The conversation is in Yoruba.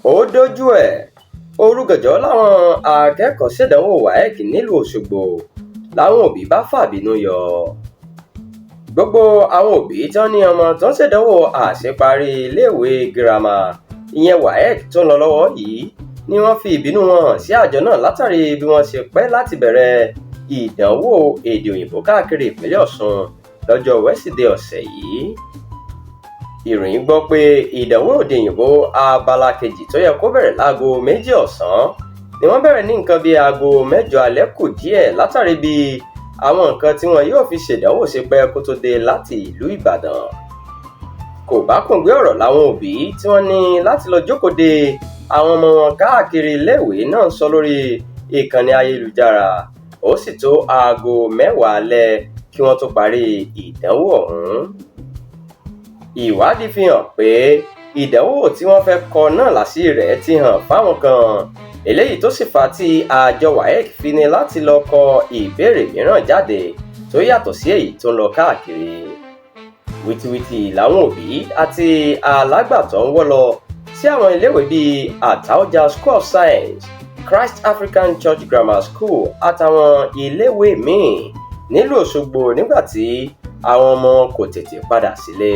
Ó dójú ẹ̀, òru gànjọ́ làwọn akẹ́kọ̀ọ́ ṣèdánwò WAEC nílùú Ọ̀ṣọ́gbó làwọn òbí bá fàbínú yọ. Gbogbo àwọn òbí tán ní ọmọ tó ń ṣèdánwò àṣeparí iléèwé girama, ìyẹn WAEC, tó ń lọ lọ́wọ́ yìí ni wọ́n fi ìbínú wọn hàn sí àjọ náà látàrí bí wọ́n ṣe pẹ́ láti bẹ̀rẹ̀ ìdánwò èdè òyìnbó káàkiri ìpínlẹ̀ Ọ̀ṣun lọ́jọ́ wẹ́sídẹ̀ẹ́ ọ̀sẹ̀ yìí. Ìròyìn gbọ́ pé ìdánwò èdè òyìnbó abala kejì tó yẹ kó bẹ̀rẹ̀ láago 2 ọ̀sán ni wọ́n bẹ̀rẹ̀ ní nǹkan bíi aago 8 alẹ́ kù díẹ̀, látàrí bí àwọn nǹkan tí wọn yóò fi ṣèdánwò ṣe pẹ́ kó tó dé láti ìlú Ìbàdàn. Kò bá kùngbé ọ̀rọ̀ làwọn òbí tí wọ́n ní láti lọ jókòó de àwọn ọmọ wọn káàkiri iléèwé náà ń sọ lórí ìkànnì ayélujára. Ó sì tó aago 10 alẹ́ kí wọ́n tó parí ìdánwò ọ̀hún. Ìwádìí fi hàn pé ìdánwò tí wọ́n fẹ́ kọ náà láṣìírí rẹ̀ ti hàn fáwọn kan, eléyìí tó sì fà á tí àjọ WAEC fi ní láti lọ kọ ìbéèrè mìíràn jáde tó yàtọ̀ sí èyí tó ń lọ káàkiri. Wìtìwìtì làwọn òbí àti alágbàtọ́ ń wọ́ lọ sí àwọn iléèwé bíi Ataoja School of Science, Christ African Church Grammar School àtàwọn iléèwé míín nílùú Òṣogbo nígbà tí àwọn ọmọ wọn kò tètè padà sílé.